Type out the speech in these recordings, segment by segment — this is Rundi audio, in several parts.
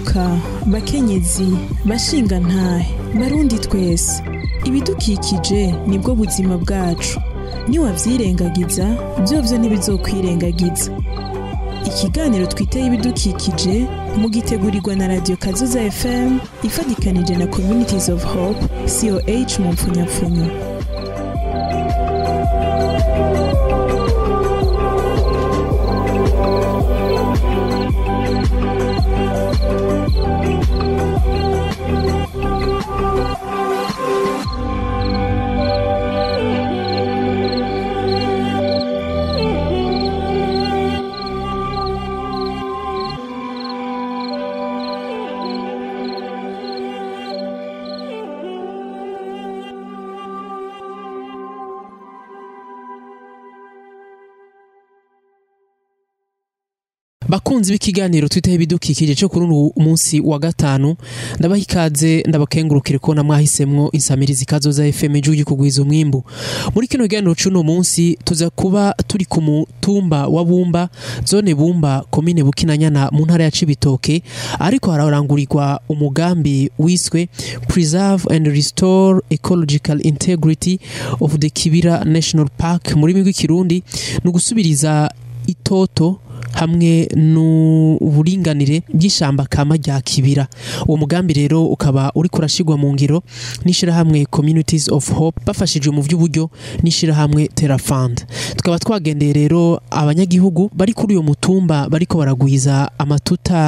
Rwaruka, bakenyezi, bashingantahe, barundi twese, ibidukikije nibwo buzima bwacu. Niwavyirengagiza vyovyo ntibizokwirengagiza. Ikiganiro twiteye ibidukikije mugitegurirwa na Radio Kazoza FM ifadikanije na Communities of Hope COH mu mpfunyapfunyo. Bakunzi b'ikiganiro twiteho ibidukikije cyo kuri uyu munsi wa gatanu, ndabaha ikaze, ndabakengurukire ko namwahisemwo insamirizi Kazoza FM ijwi kugwiza umwimbu. Muri kino kiganiro c'uno munsi tuza kuba turi ku mutumba wa Bumba, zone Bumba, komine Bukinanyana mu ntara ya Cibitoke, ariko hararangurirwa umugambi wiswe Preserve and Restore Ecological Integrity of the Kibira National Park muri rurimi rw'ikirundi, ni ugusubiriza itoto hamwe n'uburinganire bw'ishamba kama rya Kibira. Uwo mugambi rero ukaba uri kurashigwa mu ngiro n'ishirahamwe Communities of Hope bafashijwe mu vy'uburyo n'ishirahamwe Terra Fund. Tukaba twagendeye rero abanyagihugu bari kuri uyo mutumba bariko baragwiza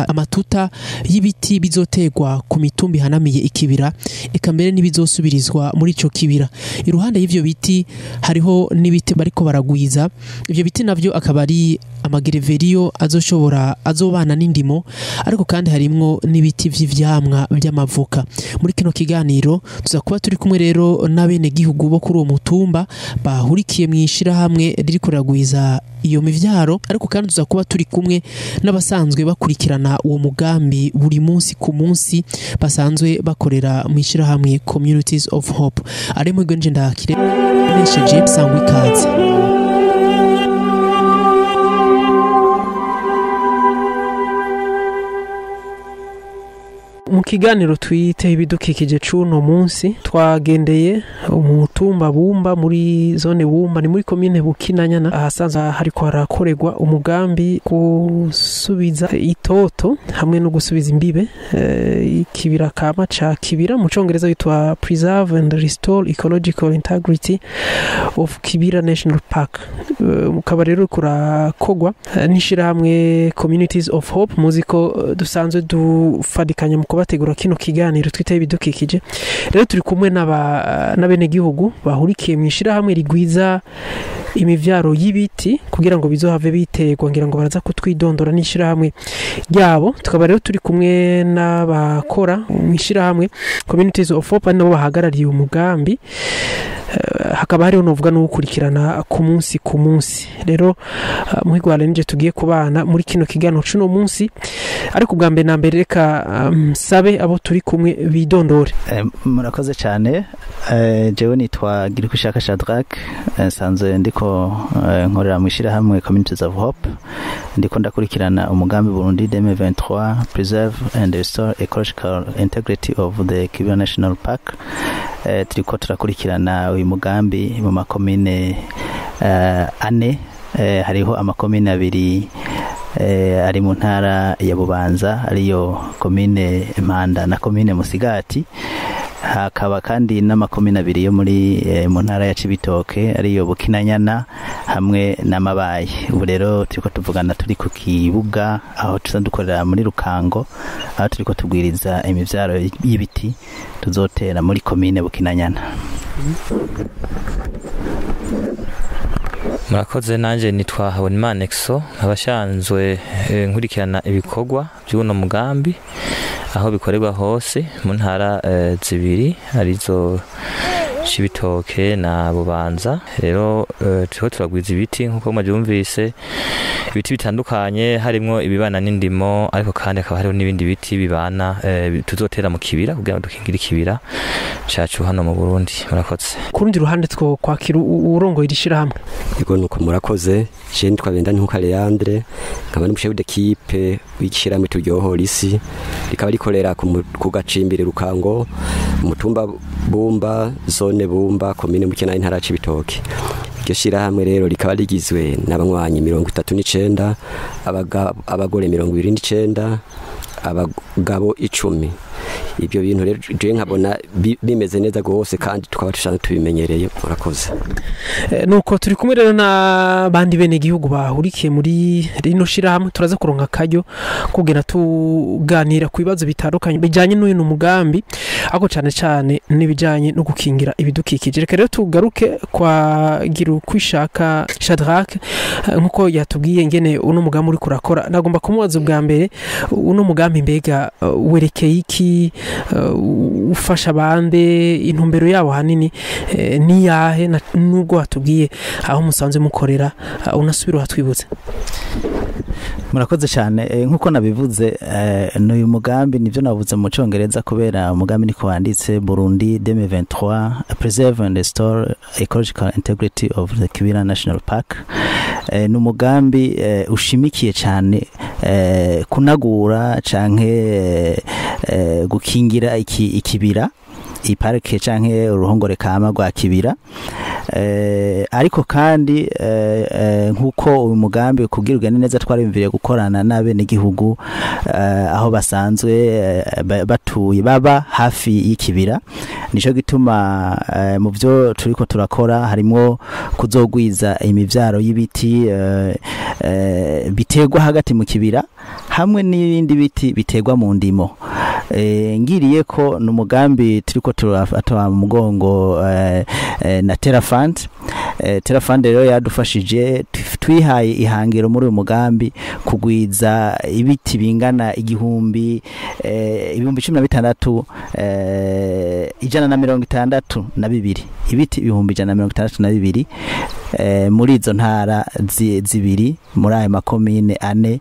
amatuta y'ibiti bizotegwa ku mitumba ihanamiye ikibira, eka mbere n'ibizosubirizwa muri ico kibira. Iruhande y'ivyo biti hariho n'ibiti bariko baragwiza, ivyo biti navyo akaba ari amagereveriyo azoshobora azobana n'indimo, ariko kandi harimwo n'ibiti vy'ivyamwa vy'amavoka. Muri kino kiganiro tuza kuba turi kumwe rero n'abene gihugu bo kuri uwo mutumba bahurikiye mw'ishirahamwe ririko riragwiza iyo mivyaro, ariko kandi tuza kuba turi kumwe n'abasanzwe bakurikirana uwo mugambi buri munsi ku munsi, basanzwe bakorera mw'ishirahamwe Communities of Hope. Ari mu gwenje ndakire mesheje sangwa ikaze. Mu kiganiro twite ibidukikije c'uno munsi twagendeye umutumba Bumba muri zone Bumba, ni muri komine Bukinanyana, ahasanzwe hariko harakorerwa umugambi gusubiza itoto hamwe no gusubiza imbibe ikibira kama ca Kibira, mu congereza yitwa Preserve and Restore Ecological Integrity of Kibira National Park. Mukaba rero kurakogwa n'ishirahamwe Communities of Hope, muzi ko dusanzwe dufadikanya mu kubategura kino kiganiro twite ibidukikije. Rero turi kumwe n'abenegihugu bahurikiye mu ishirahamwe rigwiza imivyaro y'ibiti kugira ngo bizohave biterwa, ngira ngo baraza kutwidondora n'ishirahamwe ryabo. Tukaba rero turi kumwe n'abakora mu ishirahamwe Communities of Hope, nabo bahagarariye umugambi. Hakaba hariho novuga n'ukurikirana ku munsi ku munsi. Rero muhigwa nje tugiye kubana muri kino kiganiro cuno munsi, ariko ubwa mbere na mbere reka msabe abo turi kumwe bidondore. Murakoze cyane. Jewe nitwa Girikushaka Shadrack, nsanzwe ndiko nkorera mu ishirahamwe Communities of Hope, ndiko ndakurikirana umugambi Burundi 2023 Preserve and Restore Ecological Integrity of the Kibira National Park. Turiko turakurikirana uyu mugambi mu makomine ane. Hariho amakomine abiri ari mu ntara ya Bubanza, ariyo komine Mpanda na komine Musigati. Hakaba kandi n'amakomine abiri yo muri mu ntara ya Cibitoke, ariyo Bukinanyana hamwe n'Amabayi. Ubu rero turiko tuvugana turi ku kibuga aho tusanzwe dukorera muri Rukango, aho turiko tugwiriza imivyaro y'ibiti tuzotera muri komine Bukinanyana. Murakoze. Nanje nitwa Habonimana Exo, abashanzwe nkurikirana ibikorwa by'uno mugambi aho bikorerwa hose mu ntara zibiri, arizo Cibitoke na Bubanza. Rero turiko turagwiza ibiti nkuko mwavyumvise, ibiti bitandukanye harimwo ibibana n'indimo, ariko kandi hakaba hariho n'ibindi biti bibana tuzotera mu kibira kugira ngo dukingire ikibira cacu hano mu Burundi. Murakoze. Ku rundi ruhande two kwakira urongoye iri shirahamwe. Yego, nuko murakoze. Je nitwa Benda Ntuka Leandre, nkaba ndi chef d'équipe w'ishirahamwe Turyohora Isi, rikaba rikorera ku gacimbiri Rukango, umutumba Bumba, zone Bumba, komine Mukena, intara ya Cibitoke. Iryo shirahamwe rero rikaba rigizwe n'abanywanyi 39, abagore 29, abagabo 10. Ibyo bintu rero je nkabona bimeze neza gose, kandi tukaba dusanzwe tubimenyereye. Murakoze. Nuko turi kumwe rero n'abandi bene gihugu bahurikiye muri rino shirahamwe, turaza kuronka akaryo kugena tuganira ku bibazo bitandukanye bijanye n'uyu mugambi, ariko cane cane n'ibijanye no gukingira ibidukikije. Reka rero tugaruke kwa Girukwishaka Shadrach, nkuko yatubwiye ngene uno mugambi uri kurakora. Nagomba kumubaza ubwa mbere, uno mugambi mbega werekeye iki, ufasha bande, intumbero yabo hanini ni yahe, nubwo watubwiye aho musanzwe mukorera, unasubira uhatwibutse. Murakoze cyane. Nkuko nabivuze, n'uyu mugambi nivyo navuze mu Congereza kubera umugambi niko wanditse: Burundi 2023 Preserve and Restore Ecological Integrity of the Kibira National Park. Ni umugambi ushimikiye cyane kunagura canke gukingira ikibira, iparike canke uruhongore kama rwa Kibira. Ariko kandi nkuko uyu mugambi kugira ugende neza, twariyumviriye gukorana n'abenegihugu aho basanzwe batuye, baba hafi y'ikibira. Nico gituma mu byo turiko turakora harimwo kuzogwiza imivyaro y'ibiti biterwa hagati mu kibira, hamwe n'ibindi biti biterwa mu ndimo. Ngiriye ko ni umugambi turiko turafata mu mugongo na Terafund. Terafund rero yadufashije, twihaye ihangiro muri uyu mugambi kugwiza ibiti bingana igihumbi 16,162, ibiti 162,000 muri izo ntara zibiri, muri ayo makomine ane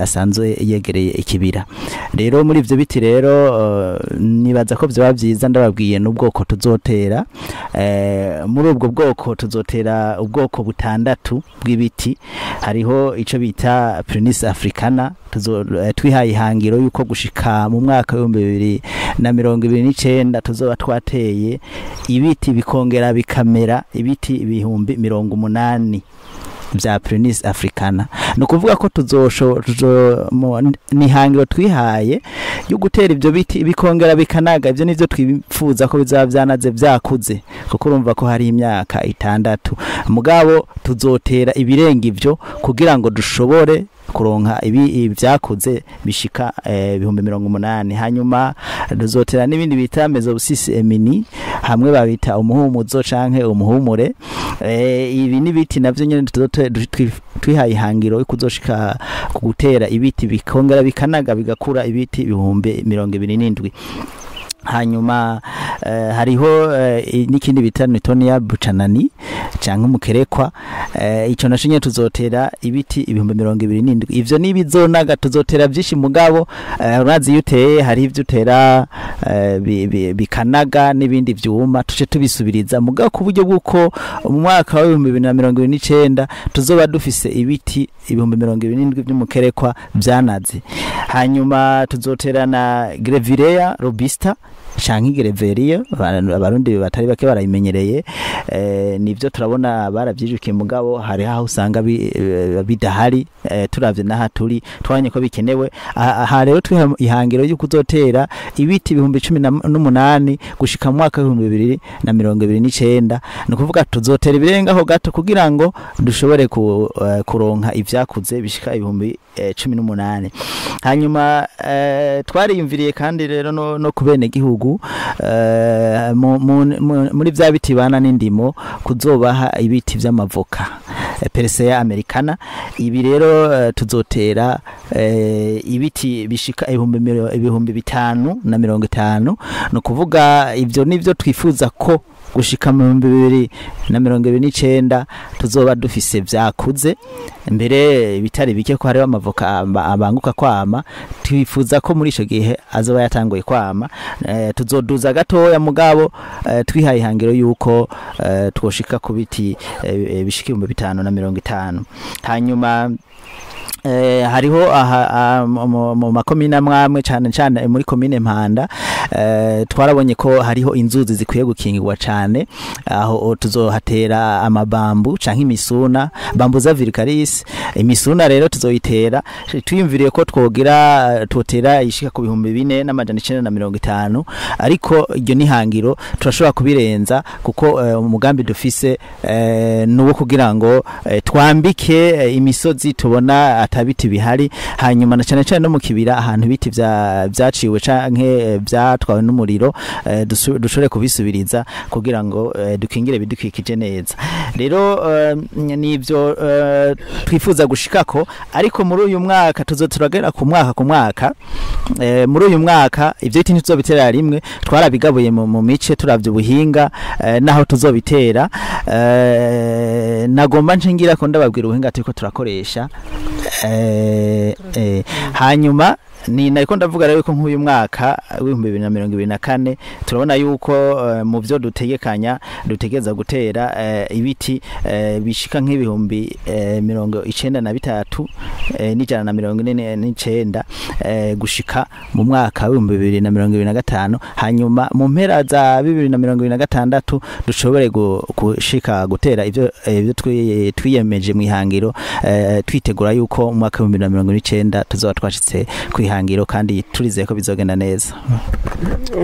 asanzwe yegereye ikibira. Rero muri ivyo biti rero nibaza ko vyoba vyiza ndababwiye n'ubwoko tuzotera. Muri ubwo bwoko tuzotera ubwoko butandatu bw'ibiti. Hariho ico bita Prunus africana, twihaye ihangiro yuko gushika mu mwaka w'2029 tuzoba twateye ibiti bikongera bikamera ibiti 80,000 vya Prunus africana. Ni ukuvuga ko nihangiro twihaye yo gutera ivyo biti bikongera bikanaga. Ivyo nivyo twifuza ko bizaba vyanaze vyakuze, kuko urumva ko hari imyaka 6. Mugabo tuzotera ibirenga ivyo kugira ngo dushobore kuronka ibi vyakuze bishika 80,000. Hanyuma tuzotera n'ibindi bita Maesopsis eminii, hamwe babita umuhumuzo canke umuhumure. Ibi n'ibiti navyo nyene twihaye ihangiro yo kuzoshika ku gutera ibiti bikongera bikanaga bigakura ibiti 27,000. Hanyuma hariho n'ikindi bita Newtonia buchananii canke umukerekwa. Ico naco nyene tuzotera ibiti 27,000. Ivyo nibizonaga tuzotera vyinshi, mugabo urazi iyo uteye hari ivyo utera bikanaga n'ibindi vyuma tuce tubisubiriza, mugabo ku buryo bw'uko mu mwaka wa 2029 tuzoba dufise ibiti 27,000 vy'umukerekwa vyanaze. Hanyuma tuzotera na Grevillea robusta canke Grevillea, Abarundi batari bake barayimenyereye. Nivyo turabona baravyijukiye, mugabo hari aho usanga bidahari. Turavye n'aha turi twabonye ko bikenewe. Aha rero twiha ihangiro yo kuzotera ibiti 18,000 gushika mu mwaka w'2029. Ni ukuvuga tuzotera ibirengaho gato kugira ngo dushobore kuronka ivyakuze bishika 18,000. Hanyuma twariyumviriye kandi rero no ku bene gihugu muri vya biti bana n'indimo kuzobaha ibiti vy'amavoka, Persea americana. Ibi rero tuzotera ibiti bishika 5,050. Ni ukuvuga ivyo nivyo twifuza ko gushika mu 2029 tuzoba dufise vyakuze, mbere bitari bike ko hariho amavoka abanguka kwama. Twifuza ko muri ico gihe azoba yatanguye kwama. Tuzoduza gatoya mugabo twihaye ihangiro yuko twoshika ku biti bishika 5050. Hanyuma hariho aha mu makomine amwe cyane cyane muri komine Mpanda, twarabonye ko hariho inzuzi zikwiye gukingirwa cyane, aho tuzohatera amabambu canke imisuna, bambuza vulgaris. Imisuna rero tuzoyitera twiyumviriye ko twogira totera ishika ku 4950, ariko iryo nihangiro turashobora kubirenza kuko umugambi dufise nuwo kugira ngo twambike imisozi tubona atabiti bihari, hanyuma na cyane cyane no mu kibira ahantu ibiti vyaciwe canke vyatwawe n'umuriro, dushobore kubisubiriza kugira ngo dukingire bidukikije neza. Rero nivyo twifuza gushikako, ariko muri uyu mwaka tuzoturagera ku mwaka. Muri uyu mwaka ivyo biti ntituzobitera rimwe, twarabigabuye mu mice turavye ubuhinga naho tuzobitera. Nagomba nshingira ko ndababwira ubuhinga turiko turakoresha. Hanyuma ni nariko ndavuga rero ko nk'uyu mwaka w'ibihumbi 2024 turabona yuko mu byo dutegekanya dutegeza gutera ibiti bishika nk'ibihumbi 93 149 gushika mu mwaka w'ibihumbi 2025. Hanyuma mu mpera za 2026 dushobore gushika gutera ivyo twiyemeje mu ihangiro, twitegura yuko mu mwaka w'ibihumbi 2029 tuzoba twashitse kwihangiro kandi turizeye ko bizogenda neza.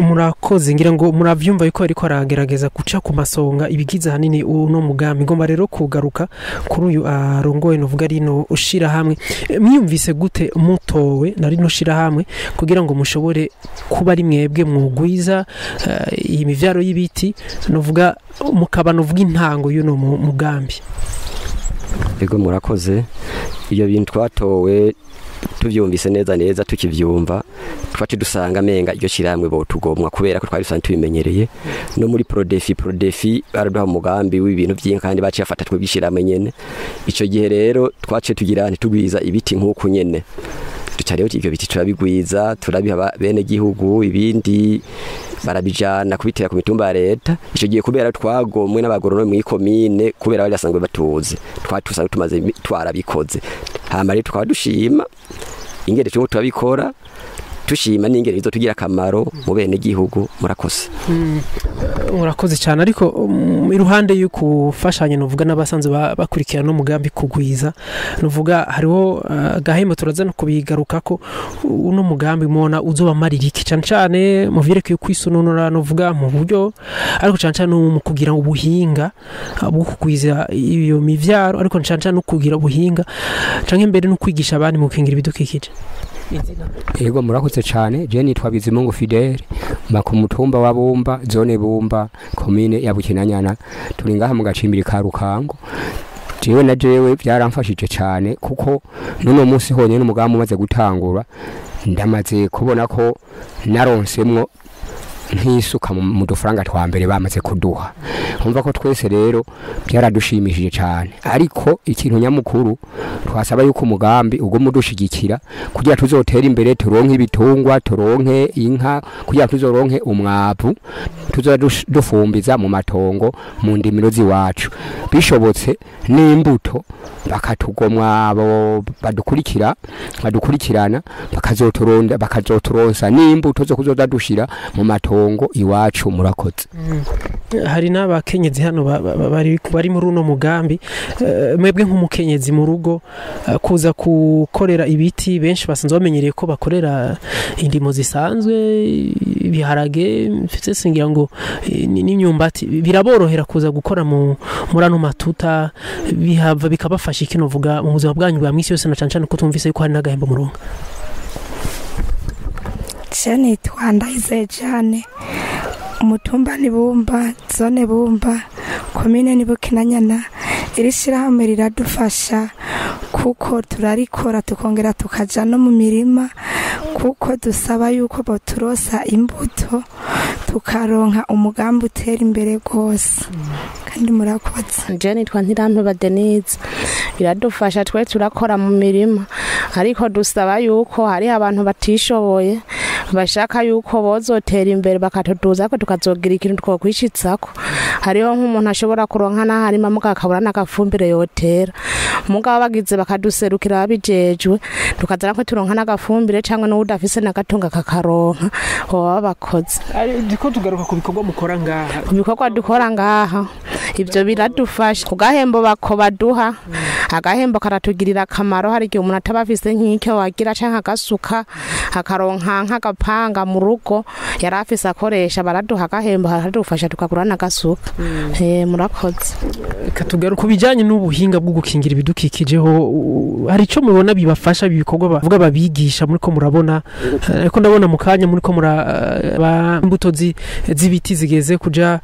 Murakoze, ngira ngo muravyumva yuko ariko aragerageza guca ku masonga ibigize hanini uno mugambi. Ngomba rero kugaruka kuri uyu arongoye novuga rino ushira hamwe. Mwiyumvise gute mutowe na rino shira hamwe kugira ngo mushobore kuba ari mwebwe mwugwiza iyi mivyaro y'ibiti, novuga mukaba novuga intango y'uno mugambi? Ego, murakoze. Iyo bintu twatowe tuvyumvise neza neza, tukivyumva twaci dusanga menga iryo shiramwe botugomwa kubera ko twari dusanzwe tubimenyereye no muri Prodefi baraduha umugambi w'ibintu byinshi kandi baciye afata twibishiramwe nyene. Ico gihe rero twaciye tugira ntitugwiza ibiti nkuko nyene duca rero ivyo biti turabigwiza, turabiha bene gihugu, ibindi barabijana kubitera ku mitumba ya leta. Ico gihe kubera twagomwe n'abagoronome mu ikomine kubera bari basanzwe batuzi, twatusanzwe tumaze twarabikoze. Hama rero tukaba dushima ingere cyo turabikora, tushima n'ingere bizotugira akamaro mu bene gihugu. Murakoze. Murakoze cyane. Ariko iruhande y'ukufashanya novuga n'abasanzwe bakurikirana no mugambi kugwiza, novuga hariho gahembo turaza no kubigarukako. Uno mugambi mubona uzobamarira iki cyane cyane mu vyerekeye kwisununura novuga mu buryo, ariko cyane cyane mu kugira ubuhinga bwo kugwiza iyo mivyaro, ariko cyane cyane no kugira ubuhinga canke mbere no kwigisha abandi mu gukingira ibidukikije? Yego, murakoze cyane. Je nitwa Bizimungu Fidele, mba ku mutumba wa Bumba, zone Bumba, komine ya Bukinanyana. Turi ngaha mu gacimbiri ka Rukango. Jewe na jewe byaramfashije cyane kuko nuno munsi honyene umugambi umaze gutangura ndamaze kubona ko naronsemwo nk'isuka mu dufaranga twa mbere bamaze kuduha. Umva ko twese rero byaradushimishije cyane, ariko ikintu nyamukuru twasaba yuko umugambi ugomba udushigikira kugira tuzotere imbere, turonke ibitungwa, turonke inka, kugira tuzoronke umwavu tuzodufumbiza mu matongo mu ndimiro ziwacu. Bishobotse n'imbuto bakatugomwa abo badukurikirana bakazoturonda bakazoturonsa n'imbuto zo kuzoza dushira mu matongo iwacu. Murakoze. Hari n'abakenyezi hano bari muri uno mugambi. Mwebwe nk'umukenyezi mu rugo kuza gukorera ibiti, benshi basanzwe bamenyereye ko bakorera indimo zisanzwe, ibiharage mfite singira ngo n'imyumbati, biraborohera kuza gukora muri ano matuta, bihava bikabafasha iki novuga mu buzima bwanyu bwa misi yose, na cyane cyane ko tumvise yuko hari n'agahembo muronka? Cyane twandaize cyane, umutumba ni Bumba, zone Bumba, komine ni Bukinanyana. Iri shirahamwe riradufasha kuko turarikora tukongera tukaja no mu mirima Kuko dusaba yuko boturosa imbuto tukaronka umugambi utera imbere rwose. Kandi murakoze. Je nitwa Ntirampeba Denise. Biradufasha, twe turakora mu mirima, ariko dusaba yuko hari abantu batishoboye bashaka yuko bozotera imbere bakatuduza ko tukazogira ikintu twokwishitsako. Hariho nk'umuntu ashobora kuronka n'aharima muga akabura n'agafumbire yotera, mugabo bagize bakaduserukira babijejwe tukazara ko turonka n'agafumbire, cyangwa n'uwudafise n'agatunga kakaronka, baba bakoze. Ndiko tugaruka ku bikorwa mukora ngaha. Ku bikorwa dukora ngaha, ibyo biradufasha. Ku gahembo bako baduha, agahembo karatugirira akamaro. Hari igihe umuntu ataba afise nk'icyo wagira canke agasuka akaronka nk'agapanga mu rugo yari afise akoresha, baraduha agahembo karadufasha tukagura n'agasuka. Murakoze. Reka tugaruke ku bijyanye n'ubuhinga bwo gukingira ibidukikije ho, hari icyo mubona bibafasha ibikorwa bavuga babigisha muri ko murabona? Ariko ndabona mu kanya muri ko muraba imbuto z'ibiti zigeze kuja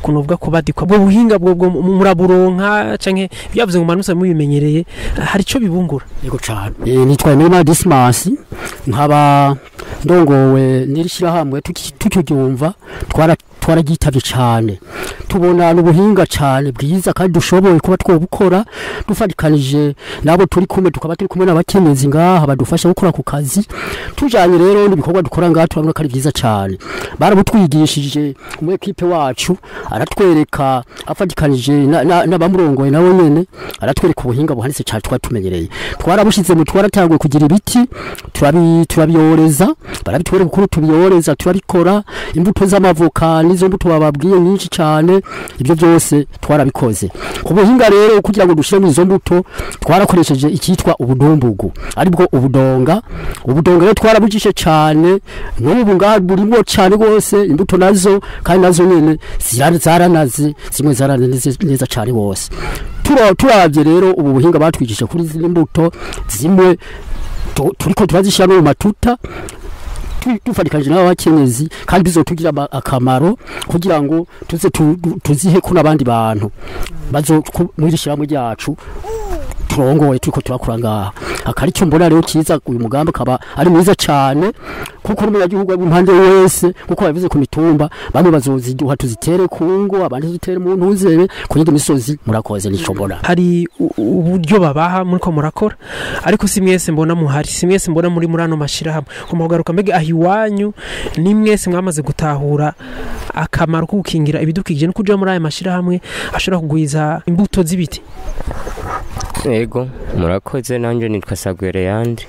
kunovuga kubadikwa, ubwo buhinga bwo muraburonka canke byavuze ngo manusa mubimenyereye, hari icyo bibungura? Yego cyane. Nitwa Emma Dismas, nkaba ndongowe n'iri shyirahamwe. Tukiryumva twararyitavye cyane, tubona n'ubuhinga cyane bwiza kandi dushoboye kuba twobukora dufatikanije nabo turi kumwe, tukaba turi kumwe n'abakenyezi ngaha badufasha gukora ku kazi. Tujanye rero n'ibikorwa dukora ngaha, turabona ko ari byiza cyane. Barabutwigishije, umu équipe wacu aratwereka afatikanije n'abamurongoye nabo nyene, aratwereka ubuhinga buhanitse cyane twari tumenyereye. Twarabushize mu twaratanguye kugira ibiti, turabiyoreza, barabitwereka ukuntu tubiyoreza, turabikora. Imbuto z'amavoka n'izo mbuto bababwiye nyinshi cyane, ibyo byose twarabikoze ku buhinga. Rero kugira ngo dushire izo mbuto, twarakoresheje icyitwa ubudumbugu, aribwo ubudonga. Ubudonga rero twarabujishe cyane, n'ubu ngaha burimo cyane rwose. Imbuto nazo kandi nazo nyene zaranaze, zimwe zaranaze neza cyane rwose. Turavye rero ubu buhinga batwigisha kuri izi mbuto, zimwe turiko turazishyira no mu matuta dufatikanije n'abakenyezi, kandi bizotugira akamaro kugira ngo tuze tuzihe ko n'abandi bantu bazo muri shyirahamwe ryacu turongoye turiko turakura ngaha. Akari cyo mbona rero cyiza, uyu mugambi akaba ari mwiza cyane, kuko n'umunyagihugu w'impande wese, kuko babivuze ku mitumba, bamwe bazoziduha tuzitere ku ngo, abandi tuzitere mu ntuzebe ku yindi misozi. Murakoze, nico mbona. Hari uburyo babaha muri ko murakora, ariko si mwese mbona muhari, si mwese mbona muri ano mashirahamwe. Ngomba kugaruka mbega aho iwanyu ni mwese mwamaze gutahura akamaro ko gukingira ibidukikije no kuja muri aya mashirahamwe ashobora kugwiza imbuto z'ibiti? Ego, murakoze. Nanjye nitwa Sagwere yandi,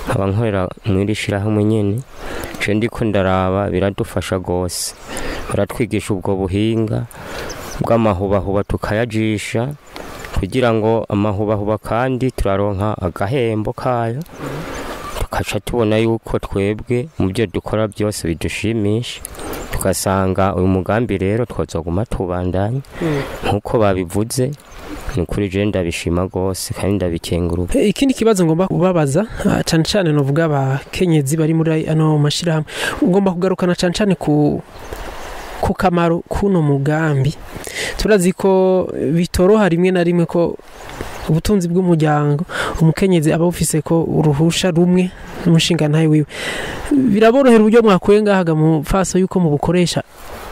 nkaba nkorera mu iri shyirahamwe nyene. Je ndiko ndaraba biradufasha gose, baratwigisha ubwo buhinga bw'amahubahuba tukayajisha kugira ngo amahubahuba, kandi turaronka agahembo kayo, tukaca tubona yuko twebwe mu byo dukora byose bidushimisha, tugasanga uyu mugambi rero twazoguma tubandanya nk'uko babivuze. Ni kuri je ndabishima rwose kandi ndabikenguruka. Ikindi kibazo ngomba kubabaza, cane cane novuga abakenyezi bari muri ano mashirahamwe, ngomba kugarukana cane cane ku kamaro kuno mugambi. Turazi ko bitoroha rimwe na rimwe ko ubutunzi bw'umuryango umukenyezi aba bufise ko uruhusha rumwe n'umushinga ntaye wiwe. Biraborohera uburyo mwakuye ngahaga mu faso yuko mubukoresha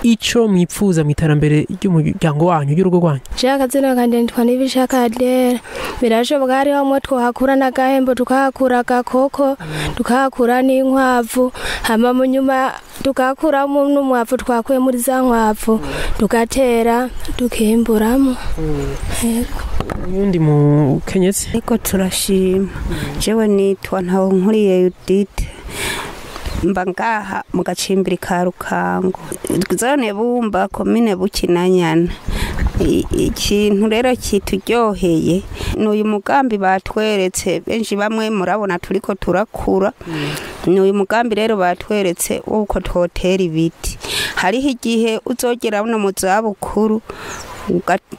ico mwipfuza mu iterambere ry'umuryango wanyu, ry'urugo rwanyu? Jewe akazina kanje nitwa Nibishaka Adele. Birashoboka hariho hamwe twohakura n'agahembo, tukahakura agakoko, tukahakura n'inkwavu, hama mu nyuma tukahakuramo n'umwavu twakuye muri za nkwavu, tugatera tukimburamo. Yego. Uwundi mukenyezi? Ariko turashima. Jewe nitwa Ntahonkuriye Judith, mba ngaha mu gacimbiri ka Rukango, zone Bumba, komine Bukinanyana. Ikintu rero kituryoheye ni uyu mugambi batweretse. Benshi bamwe murabona turiko turakura. Ni uyu mugambi rero batweretse w'uko twotera ibiti. Hariho igihe uzogera no mu zabukuru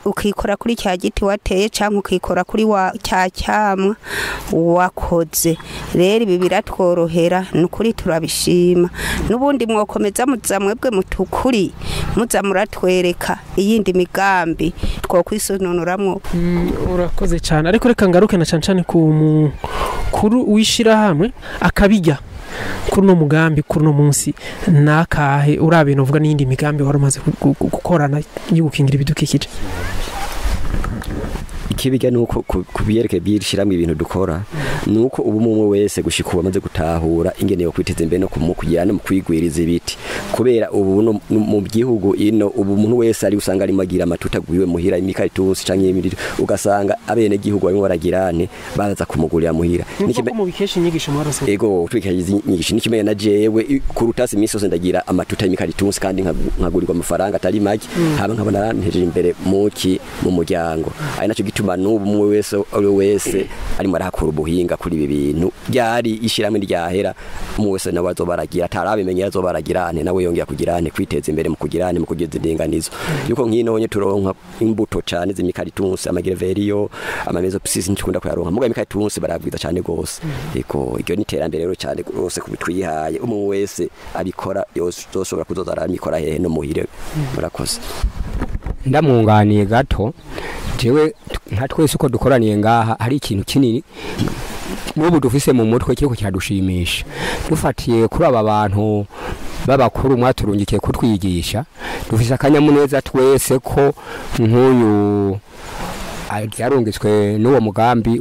ukikora kuri cya giti wateye, cyangwa ukikora kuri wa cya cyamwa wakoze. Rero ibi biratworohera, ni ukuri turabishima. N'ubundi mwokomeza muza mwebwe mutukuri muza muratwereka iyindi migambi twokwisununuramwo. Urakoze cyane, ariko reka ngaruke na cane cane ku Mukuru w'ishirahamwe akabijya kuri no mugambi kuri no munsi nakahe urabe novuga n'indi migambi wari umaze gukorana yo gukingira ibidukikije? Ikibijya nuko kubiyereke byishiramwe ibintu dukora nuko ubu mumwe wese gushika ubu amaze gutahura ingene yo kwiteza imbere no kumukugira no kwigwiriza ibiti, kubera ubu no mu gihugu ino ubu umuntu wese ari usanga arimo agira amatuta gwiwe muhira imikaritusi canke imiriro, ugasanga abene gihugu barimo baragirane baza kumugurira muhira. Nikime mu bikesha inyigisho mwarose ego twikesha inyigisho nikimenya na jewe kurutasi imisi yose ndagira amatuta y'imikaritusi kandi nkagurirwa amafaranga atari make, haba nkabona nteje imbere muki mu muryango. Ari naco gituma n'ubu umwe wese ari wese arimo arakora ubuhinga kuri ibi bintu byari ishiramwe ryahera, umwe wese nawe azobaragira atarabimenye azobaragirane nawe yongera kugirane kwiteza imbere mu kugirane mu kugeza indinganizo yuko nk'inonye turonka imbuto cyane z'imikaritusi, amagereveriyo, amamezopsis ntikunda kuyaronka muga imikaritusi barabwiza cyane gose. Eko iryo ni terambere rero cyane gose kubitwihaye umwe wese abikora yoshobora kuzoza aramikora hehe no muhire. Murakoze. Ndamwunganiye gato jewe nka twese uko dukoraniye ngaha hari ikintu kinini n'ubu dufise mu mutwe kiriko kiradushimisha. Dufatiye kuri aba bantu b'abakuru mwaturungikiye kutwigisha, dufise akanyamuneza twese ko nk'uyu yarungitswe n'uwo mugambi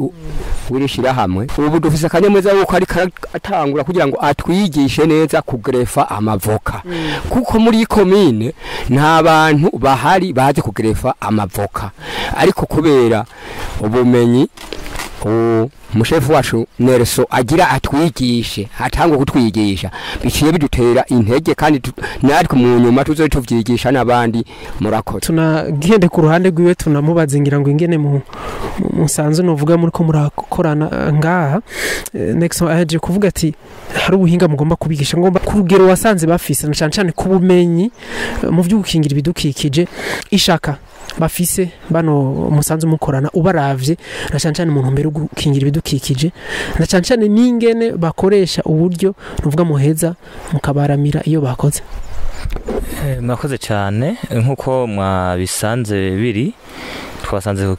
w'irishirahamwe, ubu dufise akanyamuneza yuko ariko atangura kugira ngo atwigishe neza kugrefa amavoka, kuko muri komine nta bantu bahari bazi kugrefa amavoka, ariko kubera ubumenyi umushefu wacu Nelson agira atwigishe atangwa kutwigisha biciye bidutera intege, kandi natwe mu nyuma tuzoye tuvyigisha n'abandi. Murakoze. Tunagende ku ruhande rwiwe tunamubaza ngira ngo ingene mu musanzu novuga muri ko murakorana ngaha. Next aje kuvuga ati hari ubuhinga mugomba kubigisha, ngomba ku rugero wasanze bafise na cyane cyane ku bumenyi mu byo gukingira ibidukikije, ishaka bafise bano musanzu mukorana ubaravye na cyane cyane mu ntumbero yo gukingira ibidukikije, na cyane cyane n'ingene bakoresha uburyo nuvuga muheza mukabaramira iyo bakoze. Mwakoze cyane nkuko mwabisanze biri, twasanze ku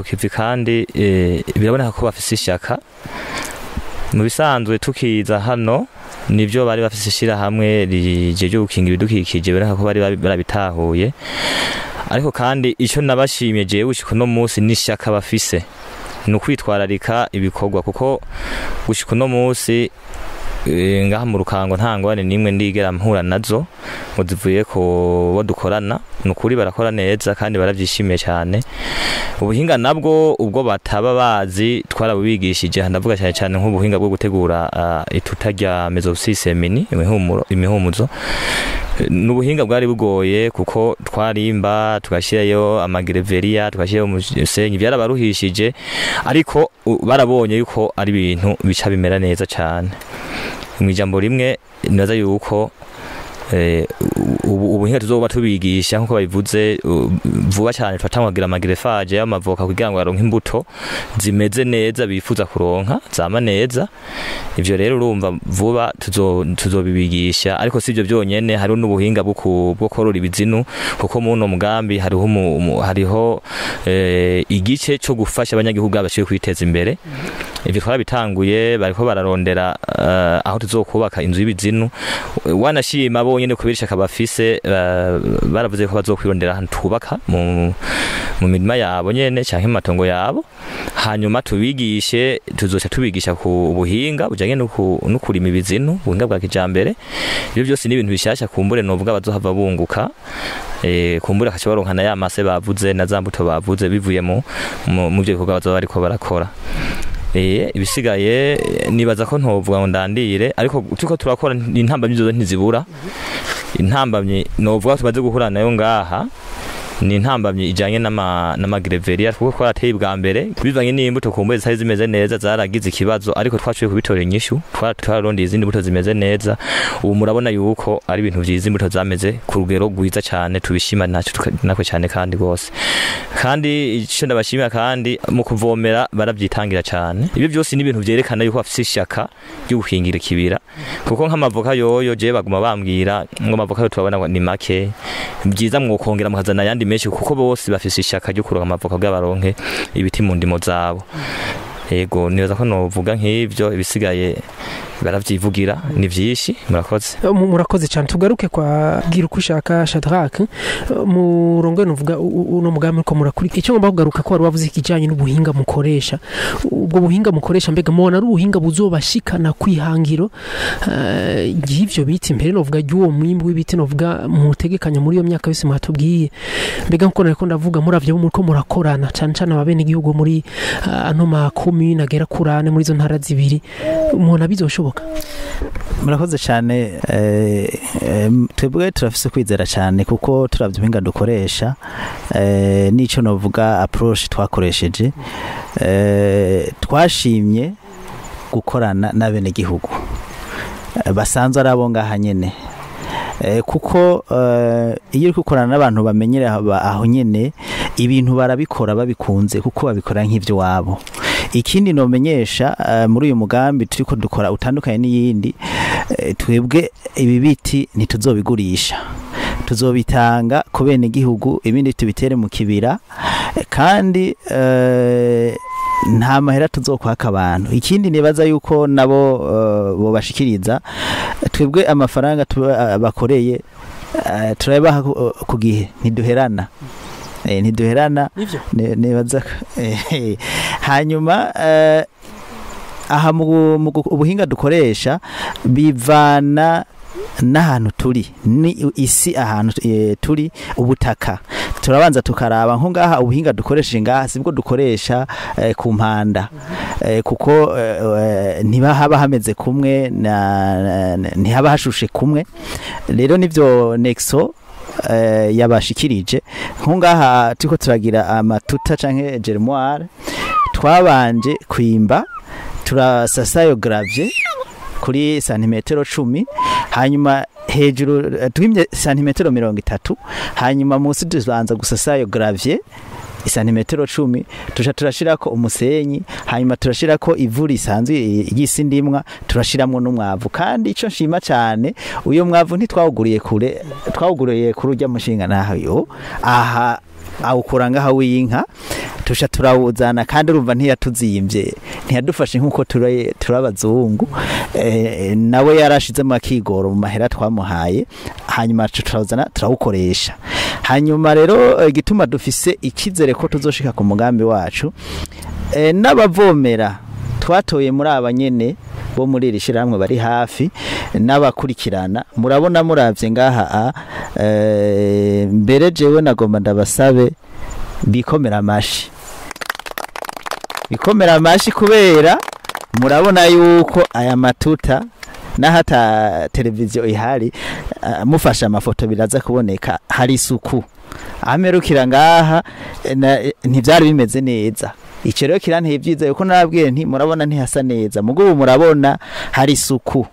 kivi, kandi biraboneka ko bafise ishaka. Mu bisanzwe tukiza hano nivyo bari bafise ishira hamwe rije gukingira ibidukikije, biraboneka ko bari barabitahuye, ariko kandi ico nabashimye jewe gushika no munsi n'ishaka bafise ni ukwitwararika ibikorwa, kuko gushika no munsi ngaha mu Rukango nta ngorane nimwe ndigera mpura nazo ngo zivuye ko bo dukorana. Nukuri barakora neza kandi baravyishimiye cyane. Ubuhinga nabwo ubwo bataba bazi twarabubigishije, ndavuga cyane cyane nk'ubuhinga bwo gutegura ituta rya mezopsis mini imihumuzo. N'ubuhinga bwari bugoye kuko twarimba tugashyirayo amagereveriya tugashyirayo umusenyi, byarabaruhishije, ariko barabonye yuko ari ibintu bica bimera neza cyane. Mu ijambo rimwe naza yuko ubuhinga tuzoba tubigisha nkuko babivuze vuba cyane, twatangagira amagreffage y'amavoka kugira ngo baronke imbuto zimeze neza bifuza kuronka zama neza. Ivyo rero urumva vuba tuzobibigisha, ariko si ivyo byonyene, hariho n'ubuhinga bwo korora ibizinu, kuko mu no mugambi hariho igice cyo gufasha abanyagihugu abashiye kwiteza imbere. Ivyo twarabitanguye, bariko bararondera aho tuzokubaka inzu y'ibizinu. Wanashima bonyene kubirisha kabafise baravuze ko bazokwirondera ahantu twubaka mu mirima yabo nyene canke mu matongo yabo, hanyuma tubigishe, tuzoca tubigisha ku buhinga bujanye no kurima ibizinu, ubuhinga bwa kijambere. Ibyo byose ni ibintu bishasha kumbure novuga bazohava bunguka, kumbure akaca baronka na ya mase bavuze na za mbuto bavuze bivuye mu byo bikorwa bazoba bariko barakora. Ibisigaye nibaza ko ntovuga ngo ndandire, ariko tuko turakora intambamyi zo ntizibura. Intambamyi novuga tumaze guhura nayo ngaha ni intambamyi ijanye n'amagreveriya, kuko twarateye bwa mbere bivanye n'imbuto kumbe zitari zimeze neza zaragize ikibazo, ariko twaciye kubitora inyishu, twararondeye izindi mbuto zimeze neza. Ubu murabona yuko ari ibintu vyiza, imbuto zameze ku rugero rwiza cyane, tubishima nako cyane kandi gose. Kandi ico ndabashimira kandi mu kuvomera baravyitangira cyane. Ibyo byose ni ibintu vyerekana yuko bafise ishaka ryo gukingira ikibira, kuko nk'amavoka yoyo je baguma bambwira ngo amavoka yo turabona ni make, byiza mwokongera mukazana yandi menshi, kuko bose bafise ishaka ryo kuronka amavoka kugira baronke ibiti mu ndimo zabo. Yego, nibaza ko novuga nk'ivyo, ibisigaye baravyivugira ni vyinshi. Murakoze. Murakoze cyane. Tugaruke kwa Girukushaka Shadrack, murongo nuvuga uno mugambi ko murakurika. Icyo ngomba kugaruka ko wari wavuze ikijanye n'ubuhinga mukoresha, ubwo buhinga mukoresha mbega mubona ari ubuhinga buzobashikana kwihangiro y'ivyo biti, mbere novuga y'uwo mwimbu w'ibiti novuga mutegekanya muri iyo myaka yose mwatubwiye? Mbega nkuko nariko ndavuga, muravye muriko murakorana cyane cyane ababene igihugu muri ano ma commune agera kurane muri izo ntara zibiri, mubona bizoshoboka? Murakoze cyane. Twebwe turafise kwizera cyane, kuko turavye ubuhinga dukoresha n'ico novuga approach twakoresheje, twashimye gukorana n'abenegihugu basanzwe ari abo ngaha nyene, kuko iyo uri gukorana n'abantu bamenyere aho nyene, ibintu barabikora babikunze, kuko babikora nk'ivyo wabo. Ikindi nomenyesha, muri uyu mugambi turiko dukora utandukanye n'iyindi, twebwe ibi biti ntituzobigurisha, tuzobitanga ku bene gihugu, ibindi tubitere mu kibira, kandi nta mahera tuzokwaka abantu. Ikindi nibaza yuko nabo bobashikiriza, twebwe amafaranga bakoreye turabaha ku gihe, ntiduherana. Ntiduherana, nibaza. Hanyuma aha mu ubuhinga dukoresha bivana n'ahantu turi, ni isi ahantu turi, ubutaka turabanza tukaraba. Nko ngaha ubuhinga dukoresheje ngaha sibwo dukoresha ku mpanda, kuko ntibahaba hameze kumwe, ntihaba hashushe kumwe. Rero nivyo Nexo yabashikirije. Nko ngaha turiko turagira amatuta canke germoire, twabanje kwimba, turasasayo gravier kuri santimetero 10, hanyuma hejuru twimye santimetero 30, hanyuma munsi tubanza gusasayo gravier santimetero 10, tuja turashirako umusenyi, hanyuma turashirako ivu risanzwe y'isi ndimwa, turashiramwo n'umwavu. Kandi ico nshima cyane, uyo mwavu ntitwawuguriye kure, twawuguriye kuri urya mushinga naho yo aha awukura ngaha w'inka, tusha turawuzana, kandi urumva ntiyatuzimvye, ntiyadufashe nkuko turabazungu, nawe yarashizemo akigoro mu mahera twamuhaye, hanyuma turawuzana turawukoresha. Hanyuma rero igituma dufise ikizere ko tuzoshika ku mugambi wacu, n'abavomera twatoye muri aba nyene bo muri iri shirahamwe bari hafi n'abakurikirana, murabona muravye ngaha. Mbere jewe nagomba ndabasabe bikomera amashi, bikomera amashi, kubera murabona yuko aya matuta n'ahata televiziyo ihari, mufasha amafoto biraza kuboneka, hari isuku. Amerukira ngaha ntivyari bimeze neza. Ico rero kiranteye ivyiza, yuko narabwiye nti murabona ntihasa neza, mugubu murabona hari isuku.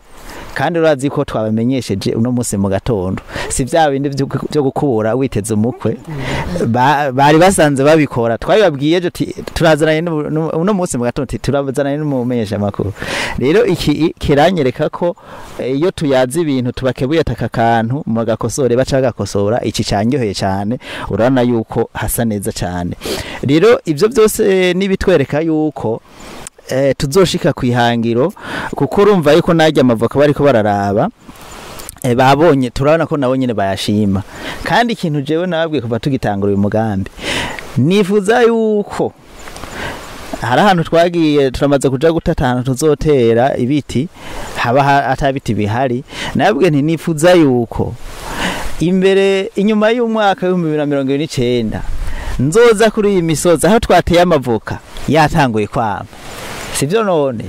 Kandi urazi ko twabamenyesheje uno munsi mu gatondo, si vya bindi byo gukubura witeze umukwe, bari basanze babikora. Twabibabwiye ejo turazananye uno munsi mu gatondo, turazananye n'umumenyesha makuru. Rero iki kiranyereka ko iyo tuyazi ibintu tubakebuye ataka kantu mu gakosore baca gakosora. Iki cyanyoheye cyane, urabona yuko hasa neza cyane. Rero ivyo byose nibitwereka yuko tuzoshika kwihangiro, kuko urumva yuko najya amavoka bariko bararaba, babonye, turabona ko nabo nyene bayashima. Kandi ikintu jewe nababwiye kuva tugitangura uyu mugambi, nifuza yuko hari ahantu twagiye turamaze kuja gutata ahantu tuzotera ibiti, haba atabiti bihari. Nababwiye nti nifuza yuko imbere inyuma y'umwaka w'2029 nzoza kuri iyi misozi aho twateye amavoka yatanguye kwama. Sivyo none